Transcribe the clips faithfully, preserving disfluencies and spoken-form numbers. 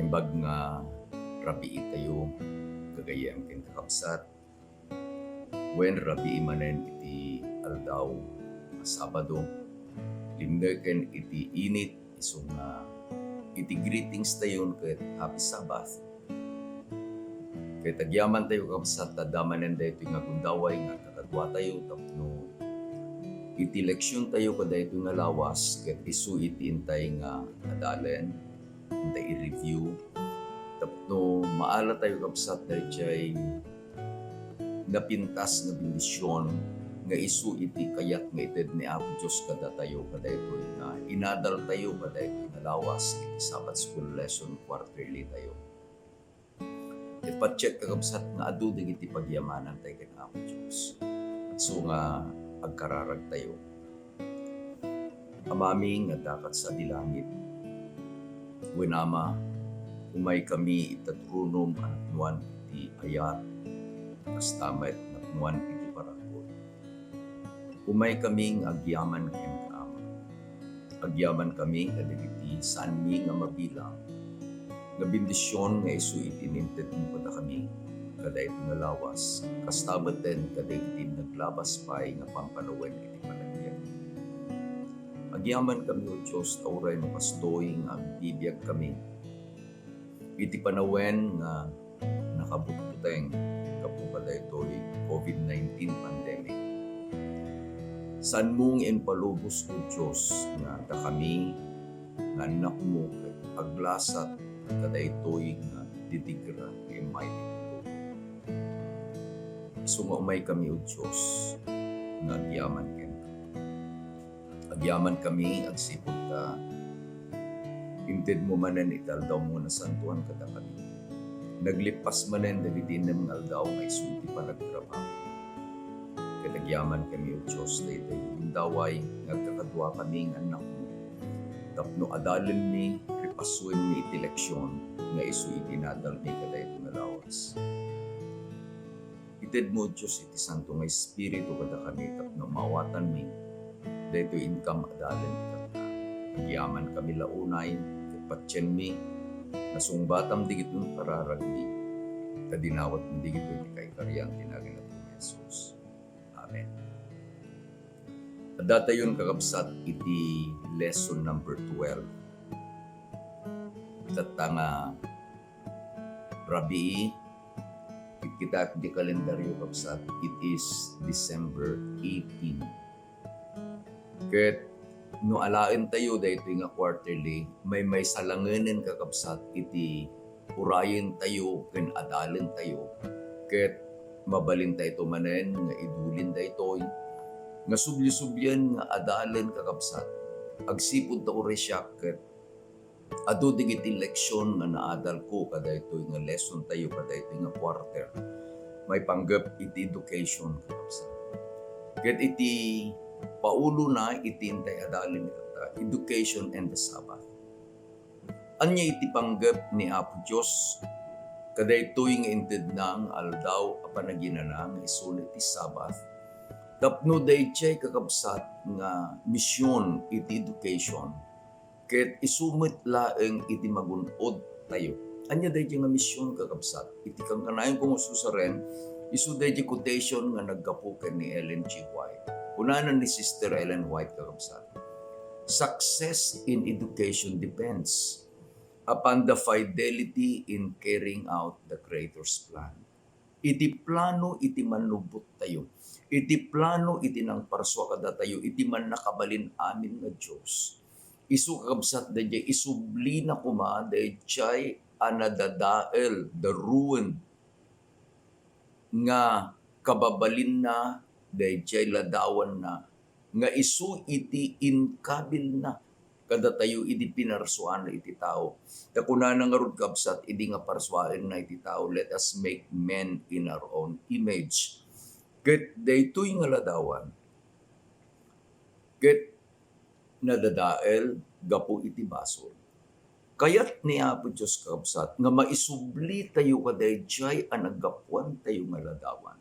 Naimbag nga rabii tayo, gagayyem ken kakabsat, wen rabii manen iti aldaw nga Sabado, limneken iti init, isu nga iti greetings tayo ket Happy Sabbath. Ket agyaman tayo, kakabsat, ta adda manen daytoy nga gundaway nga agkakadua tayo tapno iti leksion tayo kadaytoy nga lawas ket isu iti intay nga adalen, intay i-review tapno maala tayo, kabsat, daydiay napintas nga bendision nga isu iti kayat nga ited ni Apo Dios kadatayo kadaytoy nga inadal tayo kadaytoy nga lawas iti Sabbath School lesson quarterly tayo. Ket patiek, kakabsat, nga adu dagiti pagyamanantayo ken Apo Dios. Isu nga agkararag tayo. Amami nga adda kad sadi langit, wen Ama, umaykami ita tronom a napnoan iti ayat, kasta met napnoan iti parabur. Umaykami nga agyaman kenka, Ama. Agyamankami kadagiti saanmi nga mabilang nga bendision nga isu iti inintedmo kadakami kadaytoy nga lawas, kasta metten kadagiti naglabas pay nga pampanawen iti panagbiag. Agyamankami, O Dios, ta uray no kastoy nga agbibiagkami iti panawen nga nakabutbuteng gapu kadaytoy covid nineteen pandemic. Saanmo nga impalubos, O Dios, nga dakami nga annakmo ket aglasat kadaytoy nga didigra nga immay ti tulong. Isu nga umaykami, O Dios, nga agyaman kenka. Agyamankami agsipud ta intedmo manen iti aldawmo nga nasantoan kadakami. Naglippas manen dagiti innem nga aldaw nga isu iti panagtrabaho. Ket agyamankami, O Dios, daytoy gundaway nga agkakaduakami nga annakmo tapno adalenmi, ripasuenmi iti leksion nga isu iti inadalmi kadaytoy nga lawas. Itedmo, O Dios, iti Santo nga Espiritu kadakami tapno maawatanmi daytoy inkam adalen itatta. Agyamankami la unay ket patienmi nga sungbatam dagitoy nga kararagmi, ta dinawatmi dagitoy iti kaikarian ti nagan Apo Jesus. Amen. Addatayon, kakabsat, iti lesson number twelve. Itatta nga rabii, ket kita iti kalendaryo, kabsat, it is December eighteen. Ket no alaentayo daytoy nga quarterly, maymaysa langenen, kakabsat, iti urayentayo ken adalentayo. Ket mabalintayto manen nga idulin daytoy nga sublisublien nga adalen, kakabsat. Agsipud ta uray siak ket adu dagiti leksion nga naadalko kadaytoy nga lesson tayo kadaytoy nga quarter. Maipanggep iti education, kakabsat. Ket iti paulona iti intay adalen itatta, education and the Sabbath. Ania iti panggep ni Apo Dios kadaytoy nga intedna nga aldaw a panaginana nga isuna iti Sabbath? Tapno daydiay, kakabsat, nga mision iti education, ket isu met laeng iti magun-od tayo. Ania daydiay nga mision, kakabsat? Iti kankanayon kong ususaren, isu daydiay quotation nga naggapu ken ni Ellen G. White. Kunana ni Sister Ellen White, kakabsat, "Success in education depends upon the fidelity in carrying out the Creator's plan." Iti plano iti mannubbottayo, iti plano iti nangparsua kadatayo, iti mannakabalin amin nga Dios. Isu, kakabsat, daydiay isublina koma daydiay a nadadael, the ruin nga kababalinna, daydiay ladawanna, nga isu iti inkabilna kadatayo idi pinarsuana iti tao. Ta kunana ngarud, kabsat, idi nga parsuaenna iti tao, "Let us make men in our own image." Ket daytoy nga ladawan ket nadadael gapu iti basol. Kayat ni Apo Dios, kabsat, nga maisubli tayo kadaydiay a naggapuan tayo nga ladawan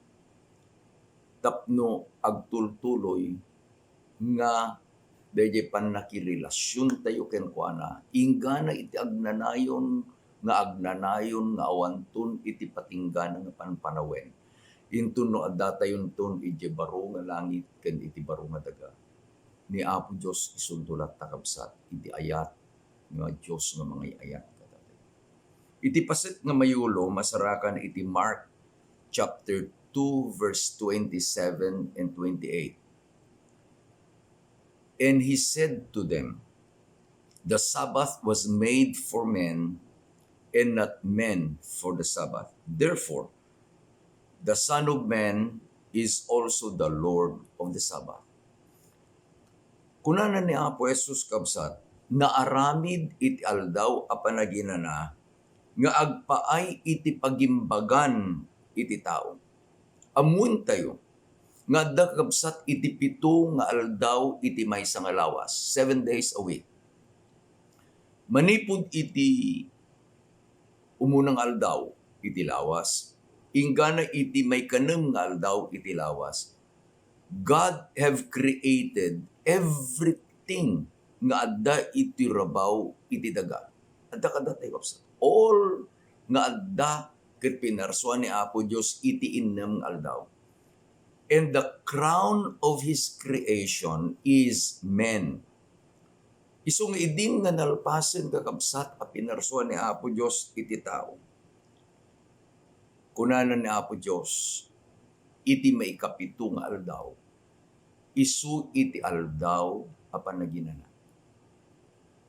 tapno agtultuloy nga daydiay pannakirelasiontayo kenkuana, inggana iti agnanayon nga agnanayon nga awanton iti patinggana nga panpanawen, inton no addatayon ton idiay baro nga langit ken iti baro nga daga. Ni Apo Dios isunto latta, kabsat, iti ayat nga Dios nga mangay-ayat kadatayo. Iti paset nga mayulo, masarakan iti Mark chapter two, verse twenty-seven and twenty-eight. And he said to them, "The Sabbath was made for men, and not men for the Sabbath. Therefore, the Son of Man is also the Lord of the Sabbath." Kunana ni Apo Jesus, kabsat, naaramid iti aldaw a panaginana nga agpaay iti pagimbagan iti tao. Ammoentayo nga adda, kabsat, iti pito nga aldaw iti maysa nga lawas, seven days a week. Manipud iti umuna nga aldaw iti lawas, inggana iti maikanem nga aldaw iti lawas, God have created everything nga adda iti rabaw iti daga. Adda kadatayo, kabsat. All nga adda ket pinarsuan ni Apo Dios iti innem nga aldaw. And the crown of his creation is man. Isu nga idi nga nalpasen, kakabsat, a pinarsuan ni Apo Dios iti tao, kunana ni Apo Dios iti maikapito nga aldaw, isu iti aldaw a panaginana.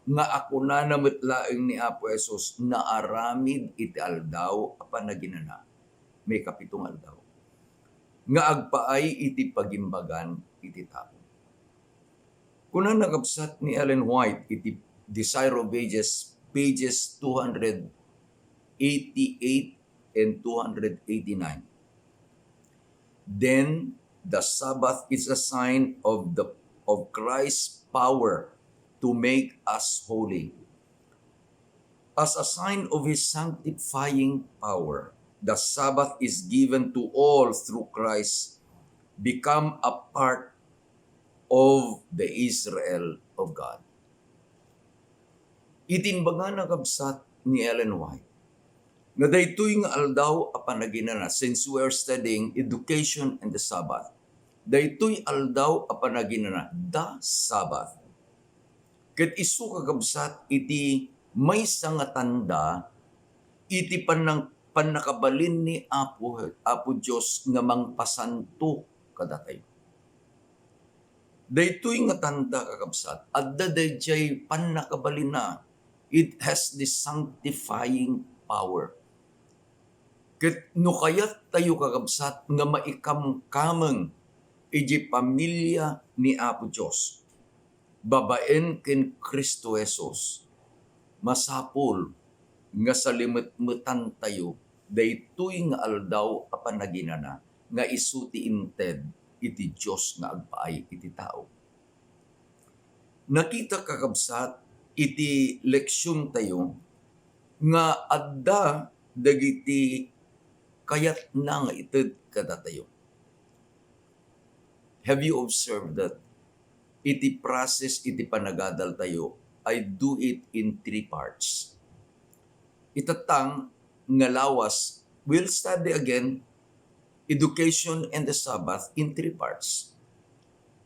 Nga akunana met laeng ni Apo Jesus, naaramid iti aldaw a panaginana, maikapito nga aldaw, nga agpaay iti pagimbagan iti tao. Kunana, kabsat, ni Ellen White iti Desire of Ages, pages two hundred eighty-eight and two hundred eighty-nine. Then the Sabbath is a sign of the, of Christ's power to make us holy. As a sign of his sanctifying power, the Sabbath is given to all through Christ, become a part of the Israel of God. Iti imbagana, kabsat, ni Ellen White, nga daytoy nga aldaw a panaginana, since we are studying education and the Sabbath, daytoy aldaw a panaginana, the Sabbath, ket isu, kakabsat, iti maysa nga tanda iti pannang-, pannakabalin ni Apo, Apo Dios nga mangpasanto kadatayo. Daytoy nga tanda, kakabsat, adda daydiay pannakabalina. It has the sanctifying power. Ket no kayattayo, kakabsat, nga maikamkameng idiay pamilia ni Apo Dios babaen ken Cristo Jesus, masapul nga salimetmetantayo daytoy nga aldaw a panaginana nga isu ti inted iti Dios nga agpaay iti tao. Nakita, kakabsat, iti leksiontayo nga adda dagiti kayatna nga ited kadatayo. Have you observed that iti process iti panagadaltayo, I do it in three parts. Itattang nga lawas, we'll study again education and the Sabbath in three parts.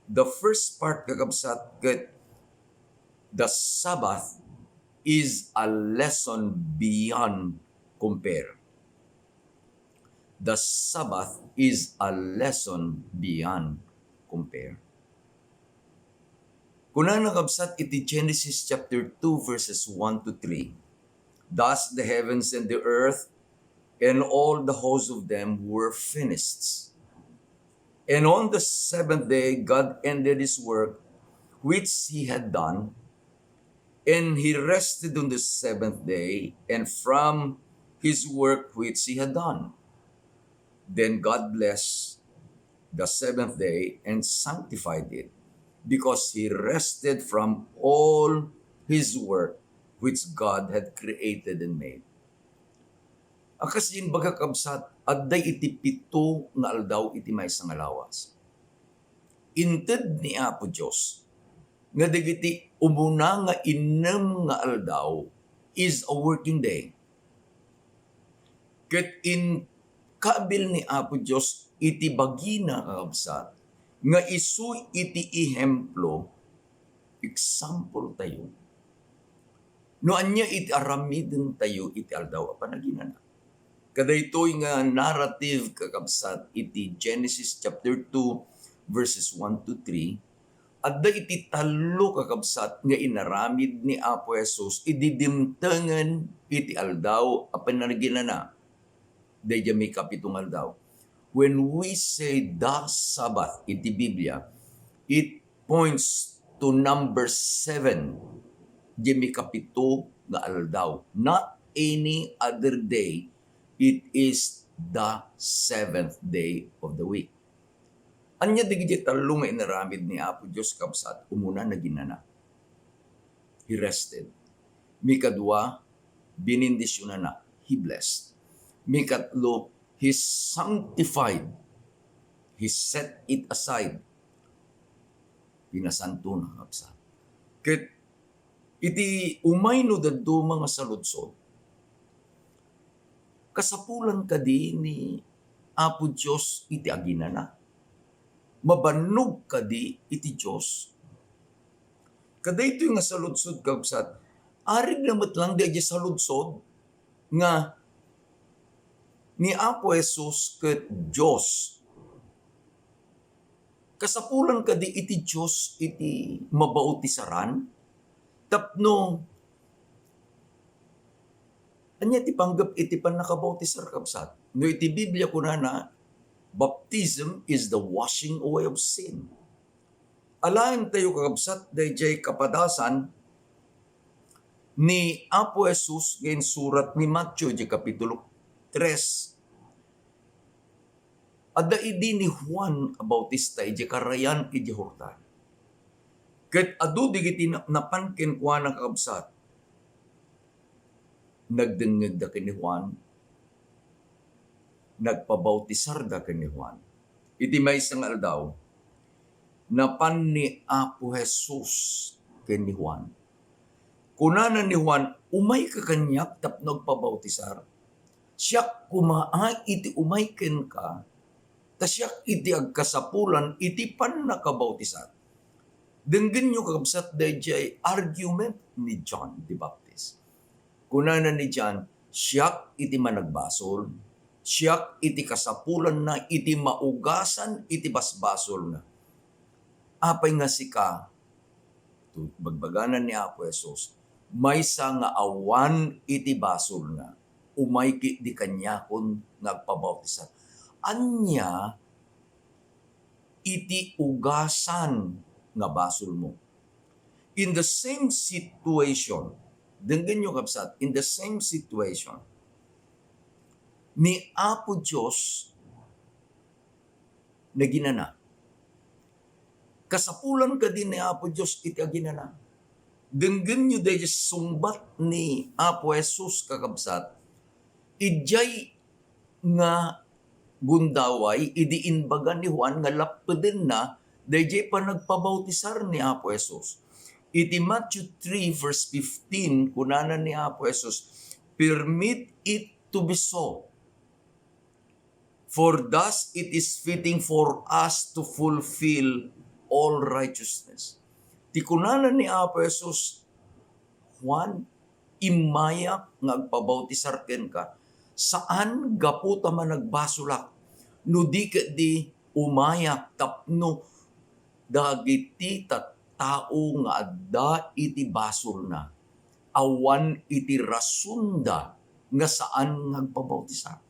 The first part, kakabsat, ket the Sabbath is a lesson beyond compare. The Sabbath is a lesson beyond compare. Kunana, kabsat, iti Genesis chapter two, verses one to three, "Thus the heavens and the earth and all the host of them were finished. And on the seventh day God ended his work which he had done, and he rested on the seventh day and from his work which he had done. Then God blessed the seventh day and sanctified it, because he rested from all his work which God had created and made." A kas imbaga, kabsat, adda iti pito nga aldaw iti maysa nga lawas. Inted ni Apo Dios nga dagiti umuna nga innem nga aldaw is a working day. Ket inkabil ni Apo Dios iti bagina, kakabsat, nga isu iti ehemplo, example tayo. No ania iti aramidentayo iti Aldaw a Panaginana. Kadaytoy nga narrative, kakabsat, iti Genesis chapter two, verses one to three, adda iti tallo, kakabsat, nga inaramid ni Apo Jesus idi dimtengen iti Aldaw a Panaginana. Daydiay maikapito nga aldaw. When we say the Sabbath iti Biblia, it points to number seven, di maikapito nga aldaw. Not any other day, it is the seventh day of the week. Ania dagiti tallo nga inaramid ni Apo Dios, kabsat? Umuna, naginana. He rested. Mikadua, binindisionana. He blessed. Mikatlo, he sanctified. He set it aside. Pinasantona, kabsat. Ket iti umay no dadduma nga saludsod, kasapulan kadi ni Apo Dios iti aginana? Mabannog kadi iti Dios? Kadaytoy nga saludsod, kabsat, arigna met lang daydiay saludsod nga ni Apo Jesus ket Dios. Kasapulan kadi iti Dios iti mabautisaran? Tapno, ania ti panggep iti pannakabautisar, kabsat? No iti Biblia, kunana, "Baptism is the washing away of sin." Alaentayo, kakabsat, daydiay kapadasan ni Apo Jesus nga insurat ni Mateo, di Kapitulo tres. Adda idi ni Juan a Bautista idiay karayan idiay Jordan. Ket adu dagiti na-, napan kenkuana, kakabsat. Nagdengngegda ken ni Juan, nagpabautisarda ken ni Juan. Iti maysa nga aldaw, napan ni Apo Jesus ken ni Juan. Kunana ni Juan, "Umayka kaniak tapno agpabautisar. Siak koma iti umay kenka, ta siak iti agkasapulan iti pannakabautisar." Denggenyo, kakabsat, daydiay argument ni John the Baptist. Kunana ni John, "Siak iti managbasol, siak iti kasapulanna iti maugasan iti basbasolna. Apay nga sika?" Bagbagana ni Apo Jesus, "Maysa nga awan iti basolna, umay ketdi kaniakon nga agpabautisar." Ania iti ugasan nga basolmo? In the same situation, denggenyo, kabsat, in the same situation, ni Apo Dios naginana. Kasapulan kadi ni Apo Dios iti aginana. Denggenyo daydiay sungbat ni Apo Jesus, kakabsat. Idiay nga gundaway idi inbaga ni Juan nga lappedenna daydiay panagpabautisar ni Apo Jesus. Iti Matthew three verse fifteen, kunana ni Apo Jesus, "Permit it to be so. For thus it is fitting for us to fulfill all righteousness." Ti kunana ni Apo Jesus, "Juan, immayak nga agpabautisar kenka, saan gapu ta managbasolak, no di ketdi umayak tapno dagiti tattao nga adda iti basolna, awan iti rasonda nga saan nga agpabautisar."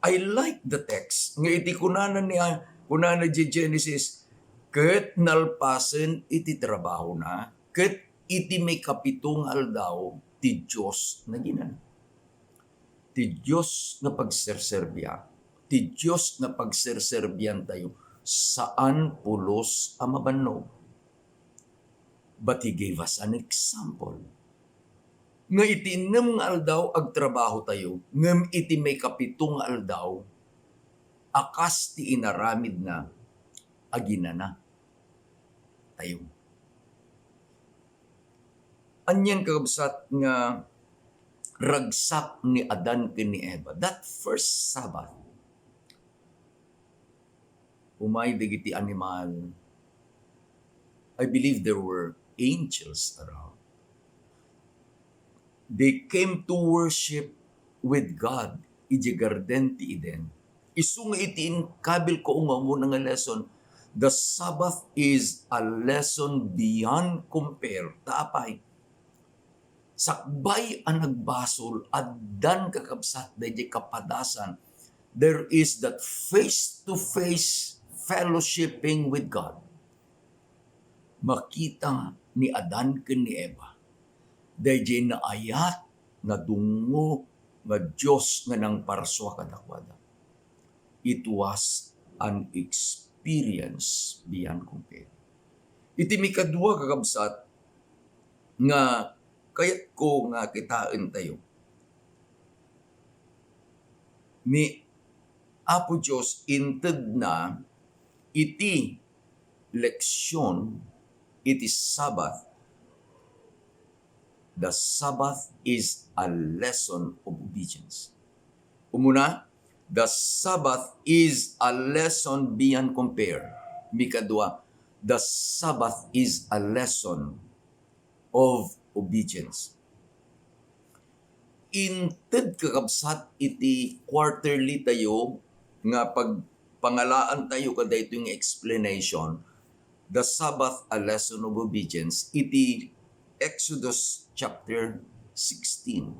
I like the text nga iti kunana ni, kunana idiay Genesis, "Ket nalpasen iti trabahona, ket iti maikapito nga aldaw, ti Dios naginana." Ti Dios nga pagserserbian, ti Dios nga pagserserbiantayo, saan pulos a mabannog. But he gave us an example. Nga iti innem nga aldaw, agtrabahotayo, ngem iti maikapito nga aldaw, a kas ti inaramidna, aginana tayo. Anian, kakabsat, nga ragsak ni Adan ken ni Eva. That first Sabbath, umay dagiti animal, I believe there were angels around. They came to worship with God idiay garden ti Eden. Isu nga iti inkabilko nga umuna nga lesson, the Sabbath is a lesson beyond compare. Ta apay, sakbay a nagbasol, addan kakabsat daydiay kapadasan. There is that face-to-face fellowshipping with God. Makita ni Adan ken ni Eva daydiay naayat, nadungngo nga Dios nga nangparsua kadakuada. It was an experience beyond compare. Iti mikadua, kakabsat, nga kayatko nga kitaentayo, ni Apo Dios intedna iti leksion iti Sabbath. The Sabbath is a lesson of obedience. Umuna, the Sabbath is a lesson beyond compare. Mikadua, the Sabbath is a lesson of obedience. Inted, kakabsat, iti quarterly tayo nga pagpangalaantayo kadaytoy nga explanation, the Sabbath, a lesson of obedience, iti Exodus chapter sixteen.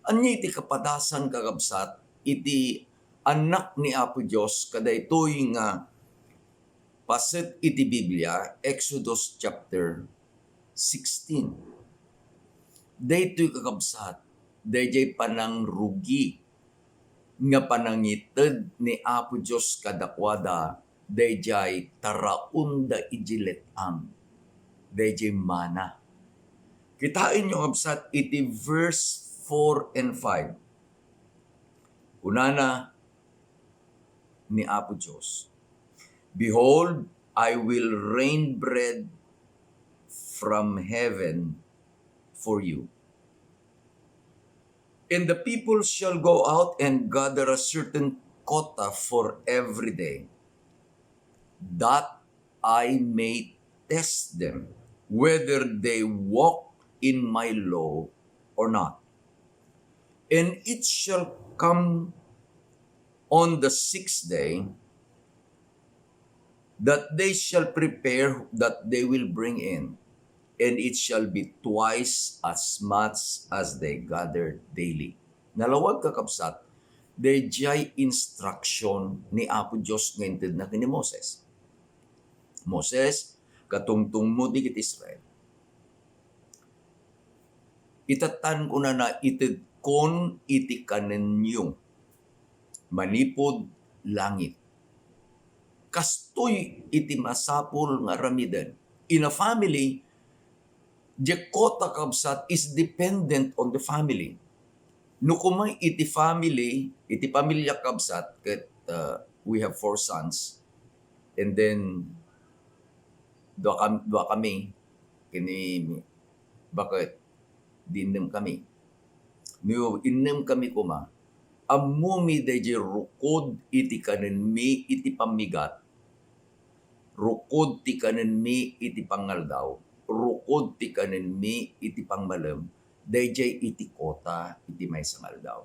Ania iti kapadasan, kakabsat, iti Anak ni Apo Dios kadaytoy nga paset iti Biblia, Exodus chapter sixteen. Daytoy, kakabsat, daydiay panangrugi nga panangited ni Apo Dios kadakuada daydiay taraonda idiay let-ang, daydiay manna. Kitaenyo, kabsat, iti verse four and five. Kunana ni Apo Dios, "Behold, I will rain bread from heaven for you. And the people shall go out and gather a certain quota for every day, that I may test them, whether they walk in my law or not. And it shall come on the sixth day that they shall prepare that they will bring in, and it shall be twice as much as they gathered daily." Nalawag, kakabsat, daydiay instruction ni Apo Dios nga intedna ken ni Moses. Moses, katungtungmo dagiti Israel. Itedtan, kunana, itedkon iti kanenyo manipud langit. Kastoy iti masapul nga aramiden. In a family, the quota, kabsat, is dependent on the family. No koma iti family, iti pamilya, kabsat, ket, uh, we have four sons, and then dua kam-, dua kami, ken ni baket, di innem kami. No innem kami koma, ammomi daydiay rukod iti kanenmi iti pammigat, rukod ti kanenmi iti pangaldaw, rukod ti kanenmi iti pangmalem, daydiay iti kota iti maysa nga aldaw.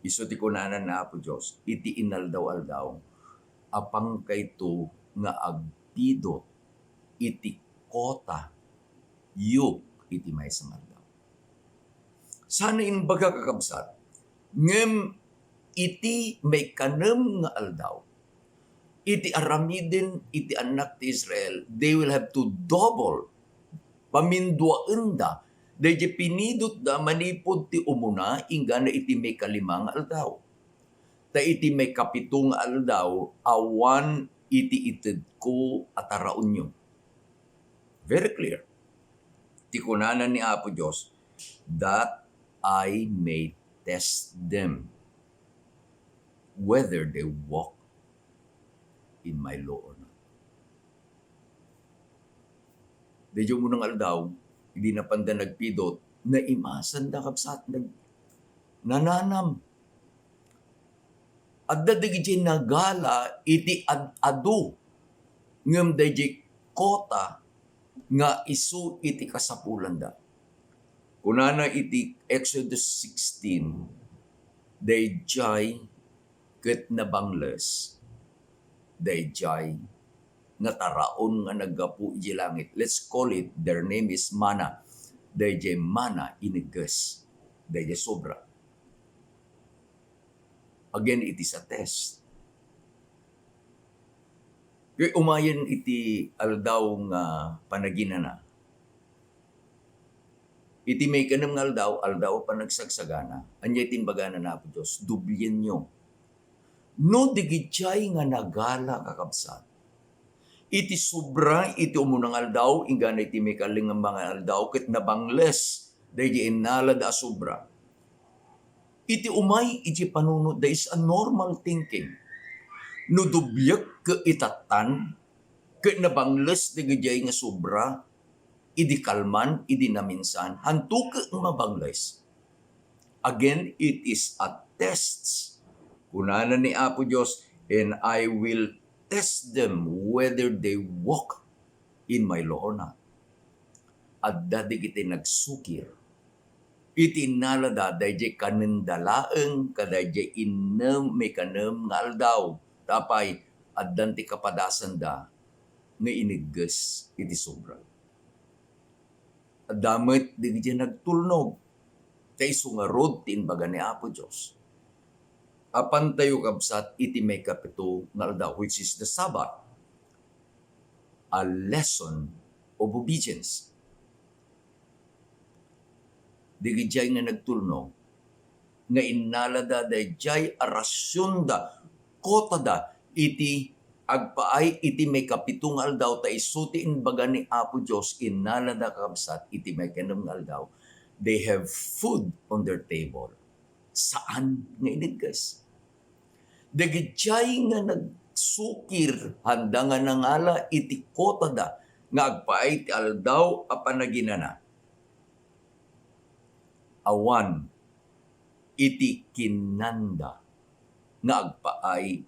Isu ti kunana ni Apo Dios, iti inaldaw-aldaw, apankayto nga agpidot iti kota yo iti maysa nga aldaw. Saan a imbaga, kakabsat, ngem iti maikanem nga aldaw, iti aramiden iti annak ti Israel, they will have to double, paminduaenda, daydiay pinidotda manipud ti umuna inggana iti maikalima nga aldaw. Ta iti maikapito nga aldaw, awan iti itedko a taraonyo. Very clear. Ti kunana ni Apo Dios, "That I may test them, whether they walk in my law or not." Daydiay umuna nga aldaw, idi napanda nagpidot, Naimasanda, kabsat, nag-, nananam. Adda dagiti nagala iti ad-adu, ngem daydi kota nga isu iti kasapulanda. Kunana iti Exodus sixteen, "Daydiay ket nabangles, daydiay nga taraon nga naggapu iti langit." Let's call it, their name is manna. Daydiay manna, inigges. Daydiay sobra. Again, it is a test. Kay umayen iti aldaw nga panaginana. Iti maikanem nga aldaw, aldaw a panagsagsagana. Ania iti imbagana ni Apo Dios? Dublienyo. No, dagijay nga nagala, kakabsat, iti sobra iti umuna nga aldaw, inggana iti maikali nga mga aldaw, ket nabangles daydi innalada a sobra. Iti umay iti panunot, there is a normal thinking. No dubliek ket itattan, ket nabangles dagijay nga sobra, idi kalman, idi naminsan, hanto ket mabangles. Again, it is a test. Kunana ni Apo Dios, "And I will test them whether they walk in my law or not." Adda dagiti nagsukir iti innalada daydiay kanenda laeng kadaydiay innem, maikanem nga aldaw. Tapay, addan ti kapadasanda nga inigges iti sobra. Adda met dagiti nagtulnog, ta isu ngarud ti imbaga ni Apo Dios. Apantayo, kabsat, iti maikapito nga aldaw, which is the Sabbath, a lesson of obedience. Dagijay nga nagtulnog nga innalada dayjay a rasionda, kotada iti agpaay iti maikapito nga aldaw, ta isu ti imbaga ni Apo Dios, innalada, kabsat, iti maikanem nga aldaw, they have food on their table. Saan nga inigges. Dagijay nga nagsukir, handa nga nangala iti kotada nga agpaay ti aldaw a panaginana. Awan iti kinanda nga agpaay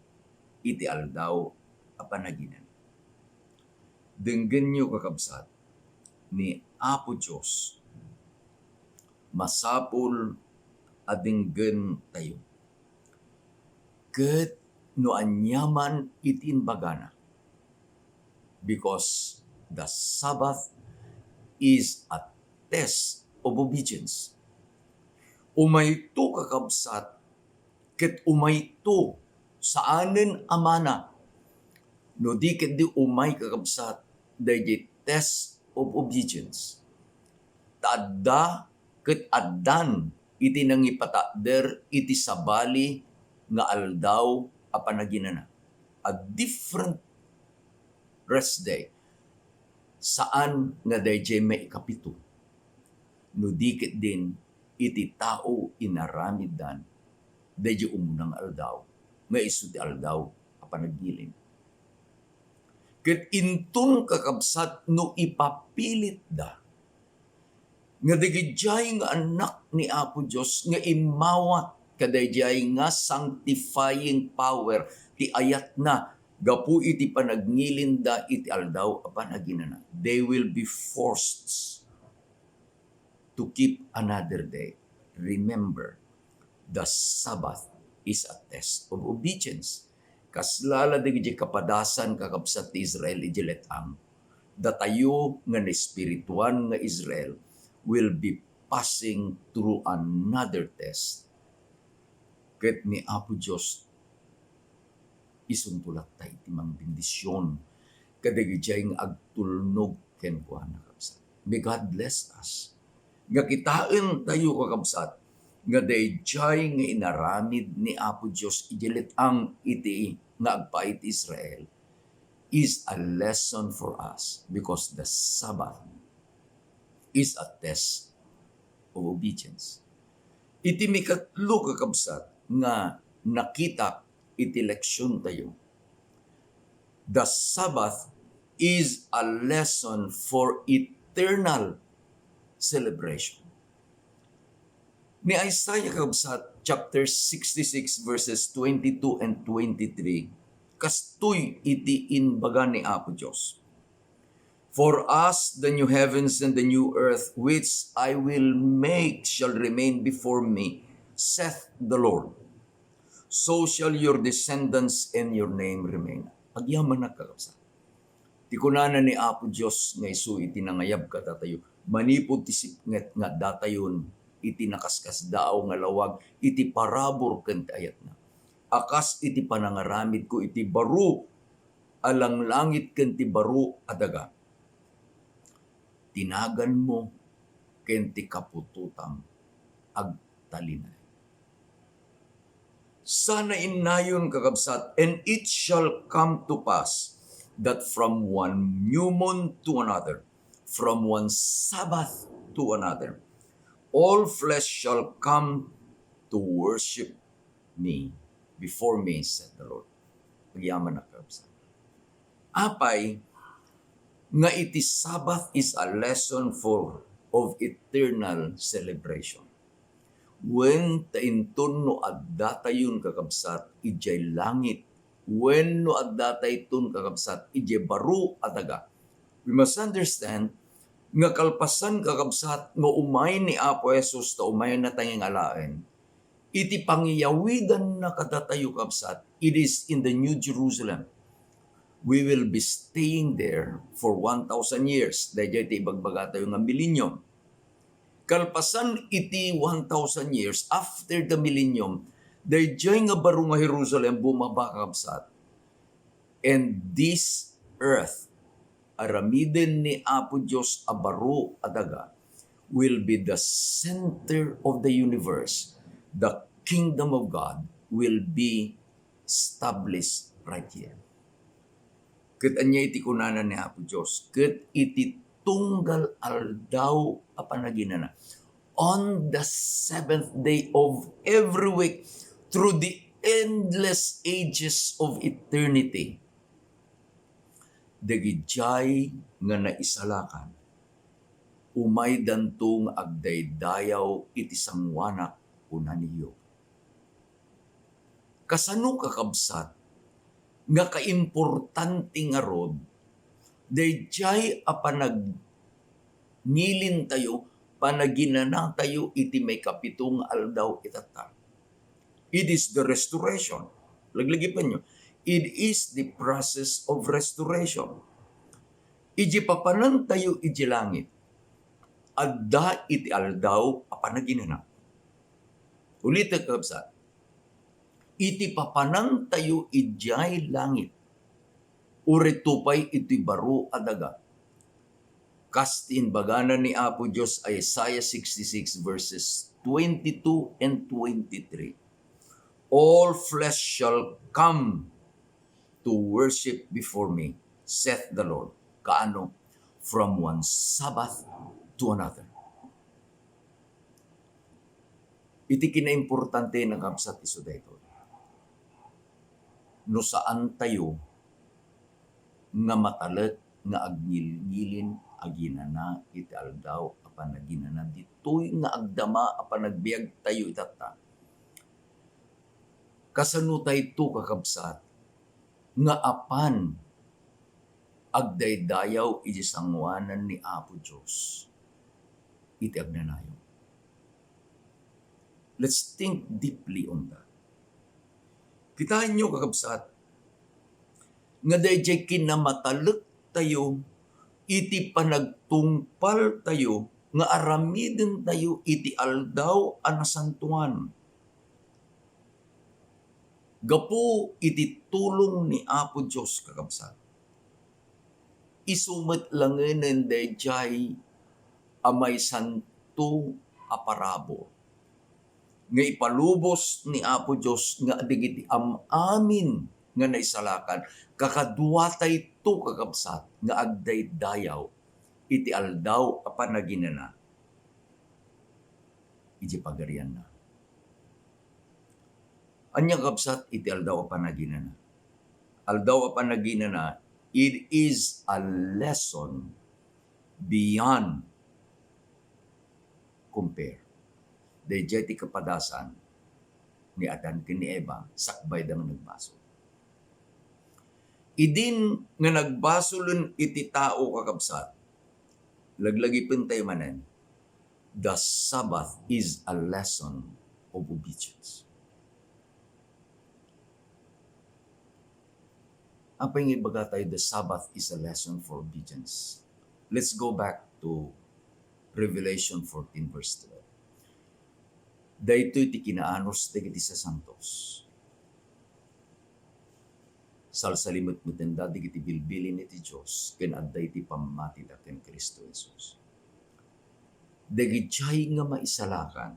iti aldaw a panaginana. Denggenyo, kakabsat, ni Apo Dios, masapul a denggen tayo. Ket no aniaman iti imbagana, because the Sabbath is a test of obedience. Umayto, kakabsat, ket umayto, saanen a manna. No di ketdi umay, kakabsat, daydi test of obedience. Ta adda ket addan iti nangipatakder iti sabali nga aldaw a panaginana. A different rest day. Saan nga dayjay maikapito. No di ketdin iti tao inaramiddan dayjay umuna nga aldaw, nga isu ti aldaw a panagngilinda. Ket inton, kakabsat, no ipapilitda nga dagijay nga annak ni Apo Dios nga immawat kadayjay nga sanctifying power ti ayatna gapu iti panagngilin da iti Aldaw a Panaginana, they will be forced to keep another day. Remember, the Sabbath is a test of obedience. Kasla la dagiti kapadasan, kakabsat ti Israel, idiay let-ang. Datayo nga naespirituan nga Israel will be passing through another test. Ket ni Apo Dios, isunto latta iti mangbendision kadagijay nga agtulnog kenkuana, kabsat. May God bless us. Nga kitaen tayo, kakabsat, nga dayjay nga inaramid ni Apo Dios idiay let-ang iti nga agpaay ti Israel is a lesson for us, because the Sabbath is a test of obedience. Iti mikatlo, kakabsat, nga nakita iti leksion tayo, the Sabbath is a lesson for eternal celebration. Ni Isaiah, kakabsat, chapter sixty-six, verses twenty-two and twenty-three, kastoy iti imbaga ni Apo Dios, "For as the new heavens and the new earth which I will make shall remain before me, saith the Lord, so shall your descendants and your name remain." Agyamanak, kakabsat. Ti kunana ni Apo Dios nga isu iti nangayab kadatayo, manipud ti sipnget nga addatayon iti nakaskasdaaw nga lawag iti parabur ken ti ayatna, a kas iti panangaramidko iti baro a langlangit ken ti baro a daga. Ti naganmo ken ti kaputotam agtalinaed. Sana innayon, kakabsat, "And it shall come to pass that from one new moon to another, from one Sabbath to another, all flesh shall come to worship me, before me," said the Lord. Agyamanak, kakabsat. Apay nga iti Sabbath is a lesson for, of eternal celebration. Wen ta inton no addatayon, kakabsat, idiay langit, wen no addatayton, kakabsat, idiay baro a daga, we must understand nga kalpasan, kakabsat, nga umay ni Apo Jesus ta umaynata nga alaen, iti pangiyawidanna kadatayo, kabsat, it is in the New Jerusalem. We will be staying there for one thousand years. Daydiay ti ibagbagatayo nga millennium. Kalpasan iti one thousand years, after the millennium, daydiay nga baro nga Jerusalem bumaba, kabsat. And this earth, aramiden ni Apo Dios a baro a daga, will be the center of the universe. The kingdom of God will be established right here. Ket ania iti kunana ni Apo Dios? Ket iti tunggal aldaw a panaginana, on the seventh day of every week, through the endless ages of eternity, dagidiay nga naisalakan, umaydanto nga agdaydayaw iti sangoanak, kuna ni Job. Kasano, kakabsat, nga kaimportante ngarud daydiay a panagnilintayo, panaginanatayo iti maikapito nga aldaw itatta? It is the restoration. Laglagipenyo, it is the process of restoration. Idi papanantayo iti langit, adda iti aldaw a panaginana. Ulitek, kabsat, iti papanantayo idiay langit, uray to pay iti baro a daga, kas ti imbagana ni Apo Dios, Isaiah sixty-six, verses twenty-two and twenty-three, "All flesh shall come to worship before me, saith the Lord." Kaano? From one Sabbath to another. Iti kinaimportante, kakabsat, isu daytoy. No saantayo nga matalek nga agngilngilin a ginana iti aldaw a panaginana, ditoy nga agdama a panagbiagtayo itatta, kasano tayto, kakabsat, nga apan agdaydayaw iti sangoanan ni Apo Dios iti agnanayon? Let's think deeply on that. Kitaenyo, kakabsat, nga daydiay kinamatalektayo iti panagtungpaltayo nga aramidentayo iti aldaw a nasantoan. Gapu iti tulong ni Apo Dios, kakabsat, isu met langenen daydiay a maisanto a parabur nga ipalubos ni Apo Dios nga dagiti am-amin nga naisalakan, kakaduatayto, kakabsat, nga agdaydayaw iti aldaw a panaginana iti Pagarianna. Ania, kabsat, iti aldaw a panaginana? Aldaw a panaginana, it is a lesson beyond compare. Daydiay ti kapadasan ni Adan ken ni Eva, sakbayda nga nagbasol. Idin nga nagbasolen iti tao, kakabsat, laglagipentayo manen, the Sabbath is a lesson of obedience. Apay nga ibagatayo, the Sabbath is a lesson for obedience? Let's go back to Revelation fourteen verse twelve. Daytoy ti kinaanus dagiti sasantos. Salsalimetmetenda dagiti bilbilin iti Dios ken adda iti pammatida ken Cristo Jesus. Dagidiay nga maisalakan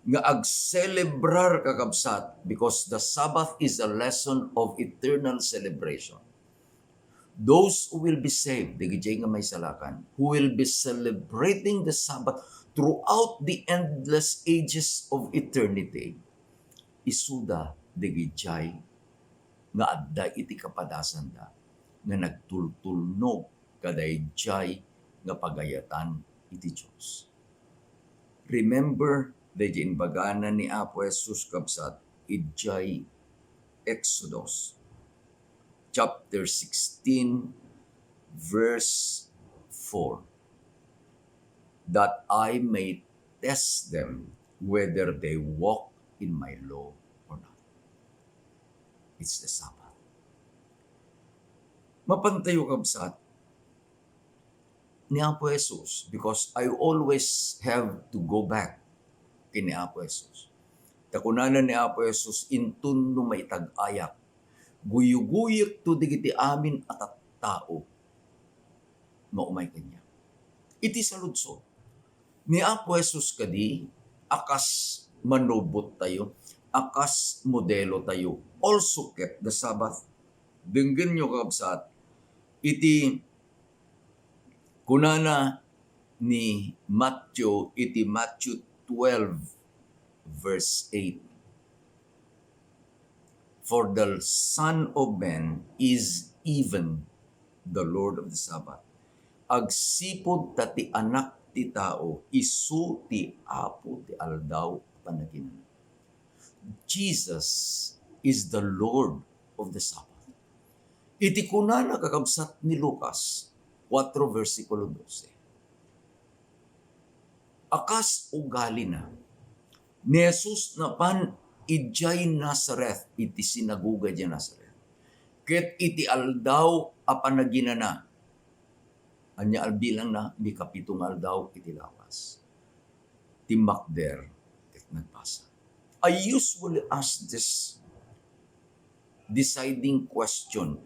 nga agselebrar, kakabsat, because the Sabbath is a lesson of eternal celebration. Those who will be saved, dagidiay nga maisalakan, who will be celebrating the Sabbath throughout the endless ages of eternity, isuda dagidiay nga adda iti kapadasanda nga nagtultulnog kadaydiay nga pagayatan iti Dios. Remember, daydiay imbagana ni Apo Jesus, kabsat, idiay Exodus chapter sixteen, verse four, "That I may test them whether they walk in my law or not." It's the Sabbath. Mapantayo, kabsat, ni Apo Jesus, because I always have to go back ken ni Apo Jesus. Ta kunana ni Apo Jesus, "Inton no maitag-ayak, guyoguyekto dagiti amin a tattao nga umay kaniak." Iti saludsod, ni Apo Jesus kadi a kas manubottayo, a kas modelotayo, also kept the Sabbath. Denggenyo, kabsat, iti kunana ni Matthew iti Matthew twelve, verse eight, "For the Son of Man is even the Lord of the Sabbath." Agsipud ta ti Anak ti Tao isu ti Apo ti Aldaw a Panaginana. Jesus is the Lord of the Sabbath. Iti kunana, kakabsat, ni Lucas kuatro, bersikulo dose, a kas ugalina, ni Jesus napan idiay Nazareth, iti sinagoga idiay Nazareth, ket iti Aldaw a Panaginana, ania a bilangna? Ni kapito nga aldaw iti lawas. Timmakder ket nagbasa. I usually ask this deciding question,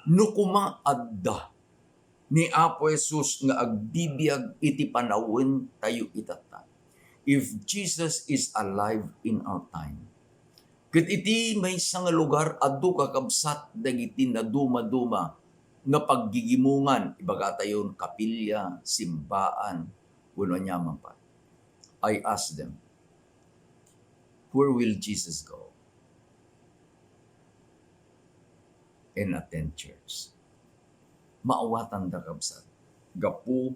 no koma adda ni Apo Jesus nga agbibiag iti panawentayo itatta, if Jesus is alive in our time, ket iti maysa nga lugar, adu, kakabsat, dagiti nadumaduma nga paggigimongan, ibagatayon, kapilya, simbaan, wenno aniaman pay. I ask them, "Where will Jesus go and attend church?" Maawatanda, kabsat, gapu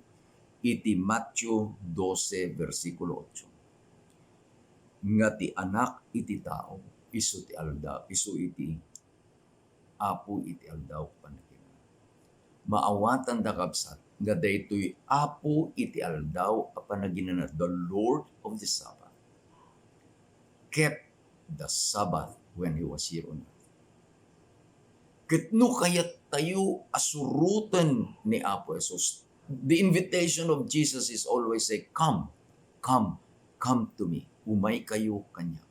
iti Mateo dose, bersikulo otso, nga ti Anak iti Tao, isu ti alda-, isu iti Apo iti Aldaw a Panaginana. Maawatanda, kabsat, nga daytoy Apo iti Aldaw a Panaginana, the Lord of the Sabbath, kept the Sabbath when he was here on earth. Ket no kayattayo a suroten ni Apo Jesus, the invitation of Jesus is always say, "Come, come, come to me." Umaykayo kaniak.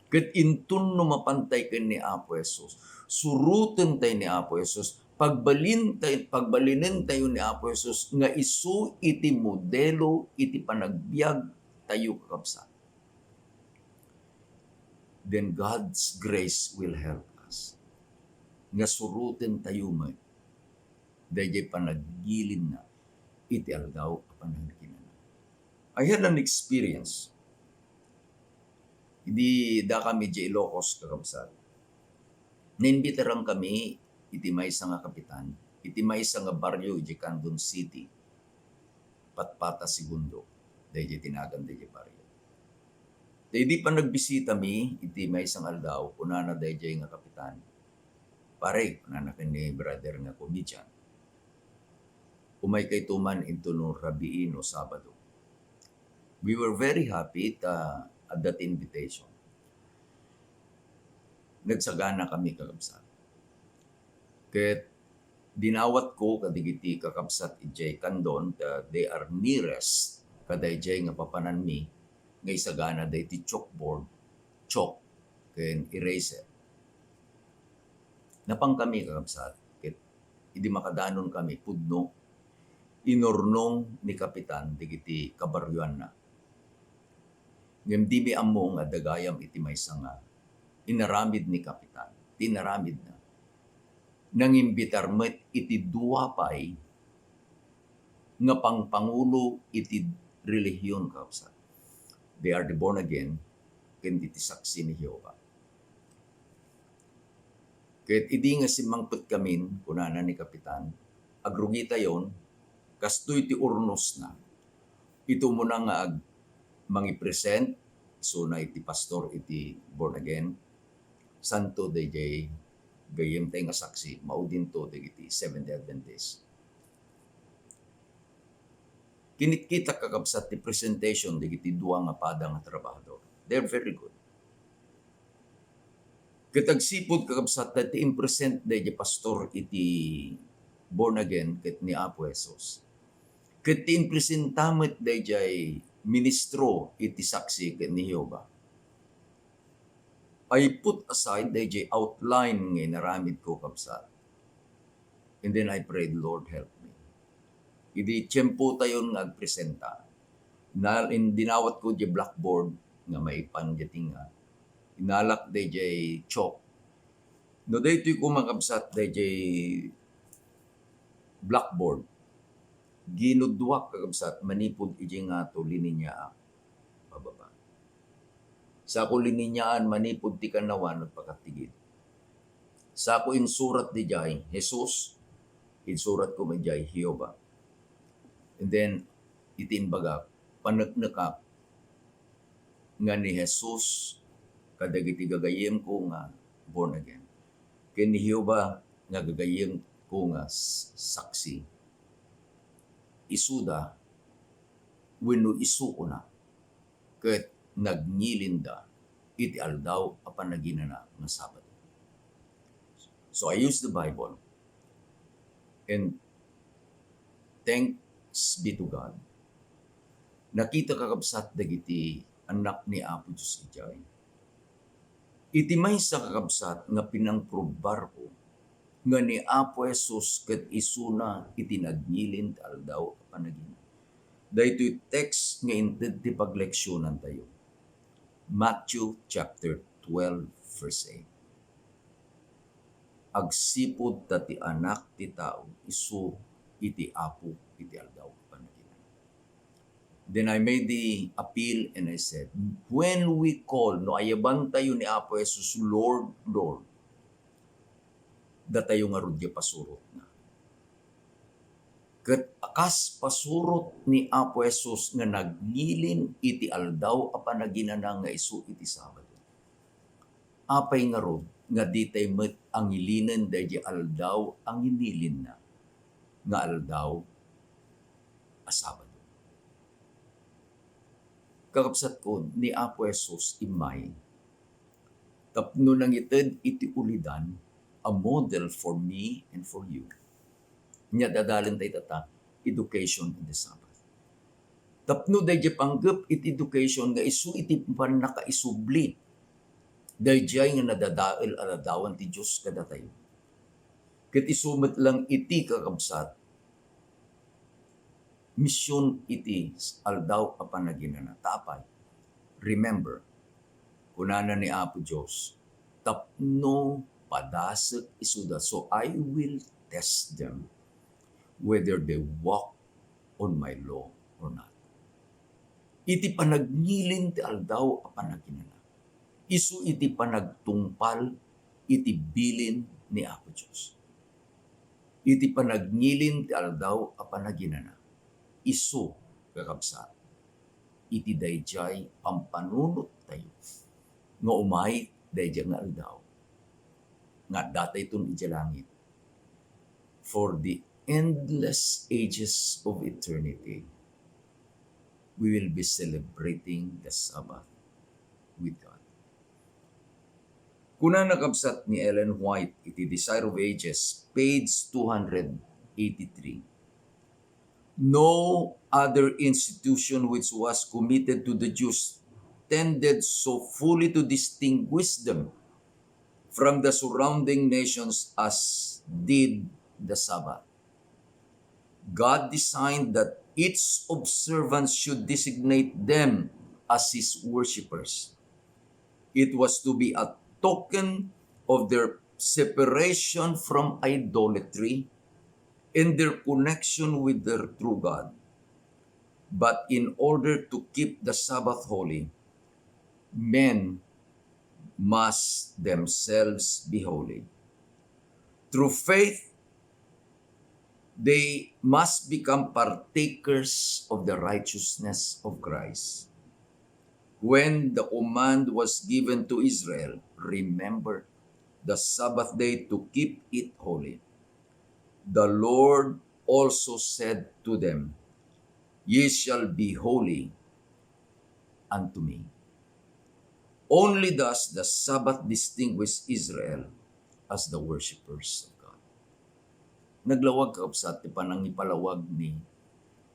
Ket inton no mapantay ken ni Apo Jesus, surotentayo ni Apo Jesus, pagbalintay-, pagbalinentayo ni Apo Jesus nga isu iti modelo iti panagbiagtayo, kakabsat, then God's grace will help us nga surotentayo met daydiay panaggilinna iti Aldaw a Panaginana. I had an experience. Idi dakami idiay Ilocos, kakabsat, naimbitaran kami iti maysa nga kapitan, iti maysa nga barrio idiay Candon City, Patpata Segundo. daydiay ti nagan daydiay barrio. Ta idi panagbisitami iti maysa nga aldaw, kunana daydiay nga kapitan, "Pare," kunana ken ni brother nga comedian, "umaykayto man intono rabii no Sabado." We were very happy ta adda ti invitation. Nagsaganakami, kakabsat. Ket dinawatko kadagiti kakabsat idiay Candon, ta they are nearest kadaydiay nga papananmi nga isagana daytoy chalkboard, chalk, ken eraser. Napangkami, kakabsat, ket idi makadanonkami pudno, inurnong ni Kapitan dagiti kabarioanna. Ngem dimi ammo nga adda gayam iti maysa nga inaramid ni Kapitan, ti inaramidna. Nangimbitar met iti dua pay nga pangpangulo iti relihion, kakabsat. They are the born again, ken iti Saksi ni Jehovah. Ket idi nga simmangpetkamin, kunana ni Kapitan, "Agrugitayon, kastoy ti urnosna. Iti umuna nga ag-, mangipresent isuna iti pastor iti born again, santo daydiay gayyemtay nga saksi, maudinto dagiti Seventh-day Adventist." Kinikkitak, kakabsat, ti presentation dagiti dua nga pada nga trabahador. They're very good. Ket agsipud, kakabsat, daytoy impresent daydiay pastor iti born again ket ni Apo Jesus. Ket ti impresenta met daydiay ministro iti Saksi ket ni Jehovah. I put aside daydiay outline nga inaramidko, kabsat. And then I prayed, "Lord, help me." Idi tiempotayon nga agpresenta, na-, in-, dinawatko diay blackboard nga maipan diay tinga. Inalak daydiay chalk. No daytoy koma, kabsat, daydiay blackboard, ginudduak, kakabsat, manipud idiay ngato, lininyaak pababa. Sako lininyaan manipud ti kannawan agpakattigid. Sako insurat didiay, Jesus, insuratko met diay, Jehovah. And then, iti imbagak, paneknekak nga ni Jesus kadagiti gagayyemko nga born again, ken ni Jehovah nga gagayyemko nga s-, saksi, isuda wenno isuona, ket nagnilinda iti Aldaw a Panaginana nga Sabado. So, I use the Bible, and thanks be to God, nakita, kakabsat, dagiti annak ni Apo Dios idiay. Iti maysa, kakabsat, nga pinangprubarko nga ni Apo Jesus ket isuna iti nagngilin ti Aldaw a Panaginana. Daytoy text nga inted ti pagleksionantayo. Matthew chapter twelve, verse eight. Agsipud ta ti Anak ti Tao isu iti Apo iti Aldaw a Panaginana. Then I made the appeal and I said, when we call, no ayabantayo ni Apo Jesus, "Lord, Lord," datayo ngarud diay pasurotna. Ket kas pasurot ni Apo Jesus nga nagngilin iti Aldaw a Panaginana nga isu iti Sabado, apay ngarud nga ditay met angilinen daydiay aldaw a nginilinna nga aldaw a Sabado? Kakabsatko, ni Apo Jesus immay tapno nangited iti ulidan a model for me and for you. Nia, adalentayo ita, education in the Sabbath. Tapno daydiay panggep iti education nga isu iti pannakaisubli daydiay nga nadadael a ladawan ti Dios kadatayo. Ket isu met lang iti, kakabsat, mision iti Aldaw a Panaginana. Ta apay? Remember, kunana ni Apo Dios, "Tapno padasek isuda, so I will test them whether they walk on my law or not." Iti panagngilin ti Aldaw a Panaginana, isu iti panagtungpal iti bilin ni Apo Dios. Iti panagngilin ti Aldaw a Panaginana, isu, kakabsat, iti daydiay pampanunottayo nga umay daydiay nga aldaw nga addatayton idiay langit. For the endless ages of eternity, we will be celebrating the Sabbath with God. Kunana kabsat ni Ellen White iti Desire of Ages, page two hundred eighty-three, "No other institution which was committed to the Jews tended so fully to distinguish them from the surrounding nations as did the Sabbath. God designed that each observance should designate them as his worshippers. It was to be a token of their separation from idolatry and their connection with their true God. But in order to keep the Sabbath holy, men must themselves be holy. Through faith, they must become partakers of the righteousness of Christ. When the command was given to Israel, 'Remember the Sabbath day to keep it holy,' the Lord also said to them, 'Ye shall be holy unto me.'" Only thus the Sabbath distinguished Israel as the worshippers of God. Naglawag, kakabsat, ti panangipalawag ni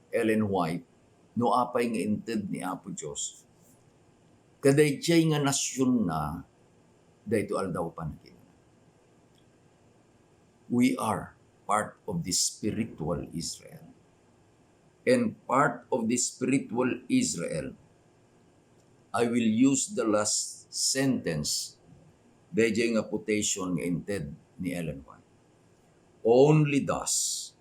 Ellen White no apay nga inted ni Apo Dios kadaydiay nga nasionna daytoy Aldaw a Panaginana. We are part of the spiritual Israel. And part of the spiritual Israel, I will use the last sentence daydiay nga quotation nga inted ni Ellen White. Only thus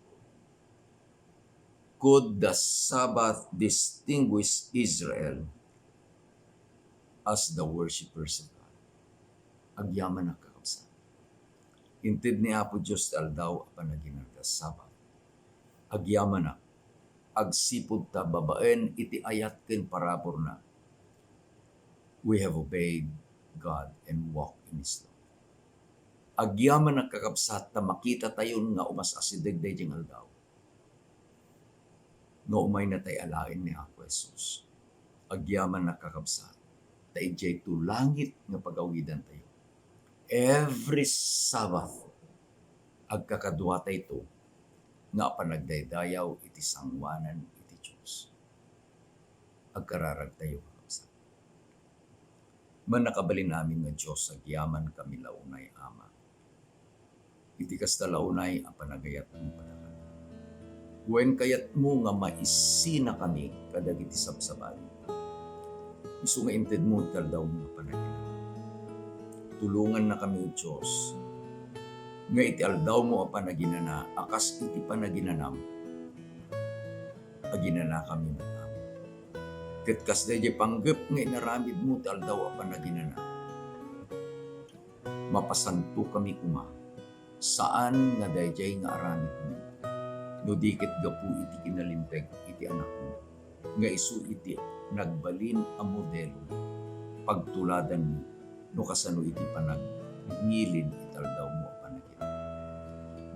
could the Sabbath distinguish Israel as the worshippers of God. Agyamanak, kakabsat. Inted ni Apo Dios ti Aldaw a Panaginana, Sabbath. Agyamanak, agsipud ta babaen iti ayat ken paraburna, we have obeyed God and walk in His law. Agyamanak, kakabsat, ta makitatayon nga umas-asideg daydiay nga aldaw nga umaynatay alaen ni Apo Jesus. Agyamanak, kakabsat, ta idiay to langit nga pagawidantayo, every Sabbath, agkakaduatayto nga apan nagdaydayaw iti sangoanan iti Dios. Agkararagtayo, kakabsat. Mannakabalin amin nga Dios, agyamankami la unay, Ama. Iti kasta la unay a panagayatmo kadakami. Wen kayatmo nga maisinakami kadagiti sabsabali. Isu nga intedmo iti aldawmo a panaginana. Tulongannakami, O Dios, nga iti aldawmo a panaginana a kas iti panaginanam, aginanakami met, Ama. Ket kas daydiay panggep nga inaramidmo ti aldaw a panaginana, mapasantokami koma, saan nga daydiay nga aramidmi no di ket gapu iti kinalinteg iti Anakmo, nga isu iti nagbalin a modelo, pagtuladanmi no kasano iti panagngilin iti aldawmo a panaginana.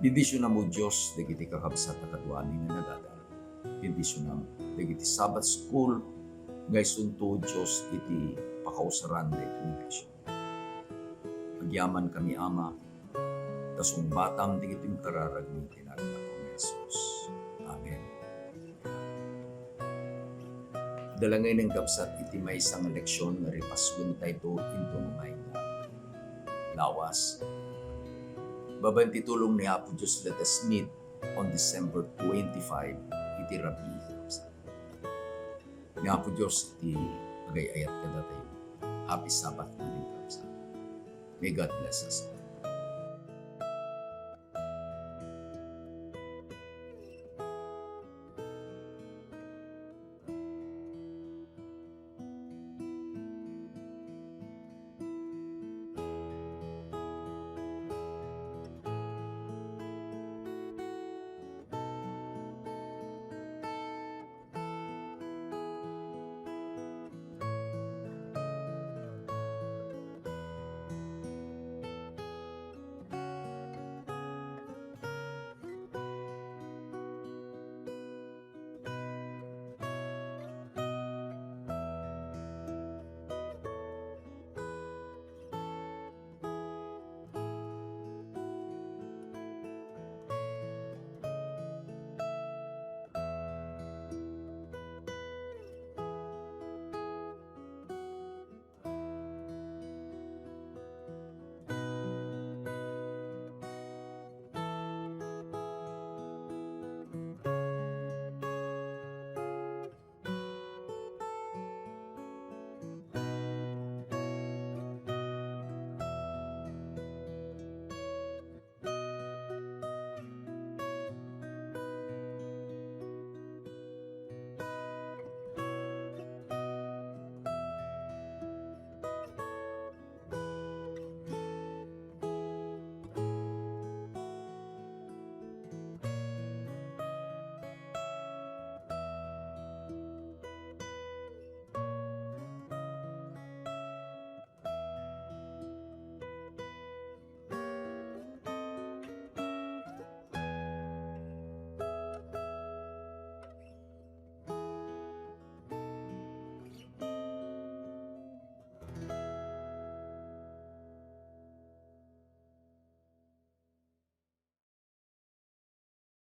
Bendisionam, O Dios, dagiti kakabsat a kaduami nga nagadal. Bendisionam dagiti Sabbath School nga isunto, O Dios, iti pakausaran daytoy nga lesson. Agyamankami, Ama, ta sungbatam dagiti kararagmi iti nagan ni Apo Jesus. Amen. Dalangenen, kabsat, iti maysa nga leksion nga ripasuentayto inton umay nga lawas. Babaen ti tulong ni Apo Dios, let us meet on December twenty-five iti rabii, kabsat. Ni Apo Dios ti agay-ayat kadatayo. Happy Sabbath manen, kabsat. May God bless us all.